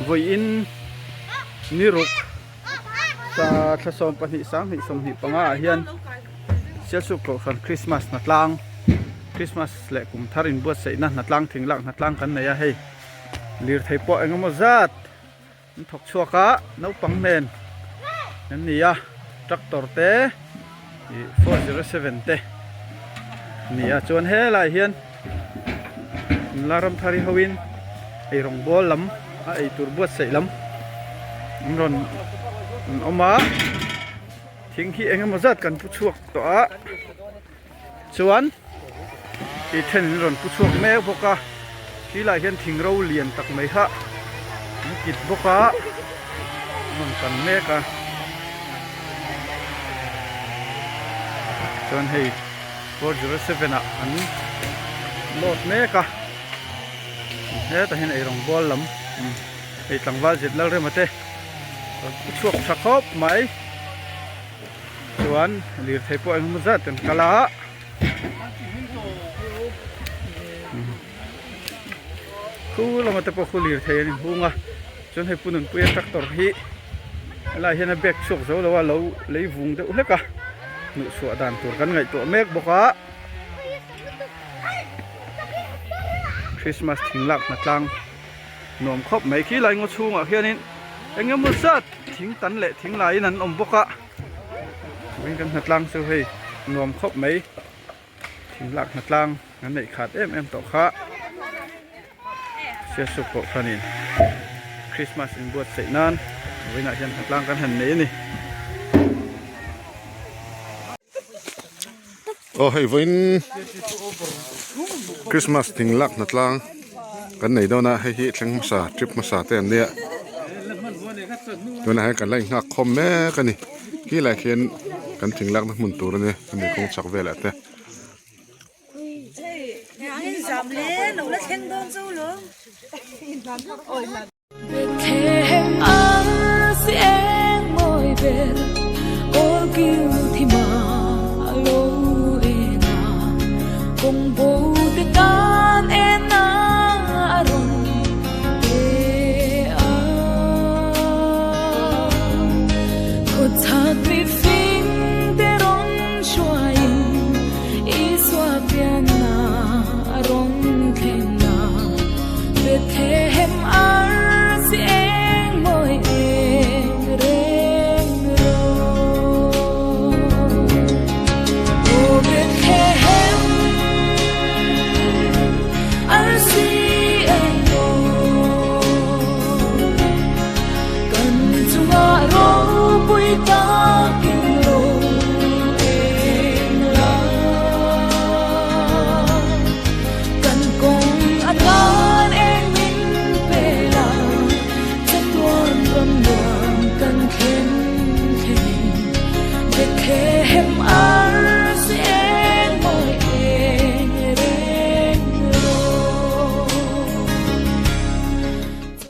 Vawiin ni ruk thla 12 2025 ah hian Sialsuk Kohhran Krismas hnatlang Krismas leh kum thar inbuatsaihna hnatlang thing lak hnatlang kan nei a hei lirthei pawh eng emaw zat an thawk chhuak a naupang nen an ni a tractor te ih 407 te a ni a chuan helaiah hian nula ramthari ho in eirawng bawl lam a eitur buatsaih lam an rawn an awm a thing hi eng emaw zat kan pu chhuak tawh a. Chuan ih then in rawn pu chhuak mek bawk a khi lai hian thing ro lian tak mai kha an kit bawk a an rawn kan mek a chuan hei 407 ah an load mek a hetah hian eirawng bawl lam hei tlangval zet Lalrema te rawn pu chhuak tha khawp mai. Chuan lirthei pawh engemaw zat kan kal a khu lama te pawh khu lirthei an inhung a chuan hei pu Nunpuia tractor hi helaiah hian a bag chhuak zo lo a lo lei vung deuh hlek a hnuhchhuah dan tur kan ngaihtuah mek bawk a Christmas thing lak hna tlang nuam khawp mai khi lai ngaw chhungah khianin engemaw zat thing tan leh thing laiin an awm bawk a vawiin kan hnatlang chu hei nuam khawp mai thing lak hnatlang an neih khat em em tawh kha siasuk pawh khanin Christmas inbuatsaih nan vawiinah hian hnatlang kan han nei a ni. Aw hei vawiin Christmas thing lak hnatlang kan nei dawn a hei hi thleng hmasa trip hmasa te an nia tunah hian kan la inghak khawm mek a ni khi lai khian kan thing lakna hmun tur a nia hemi kawng chak velah te.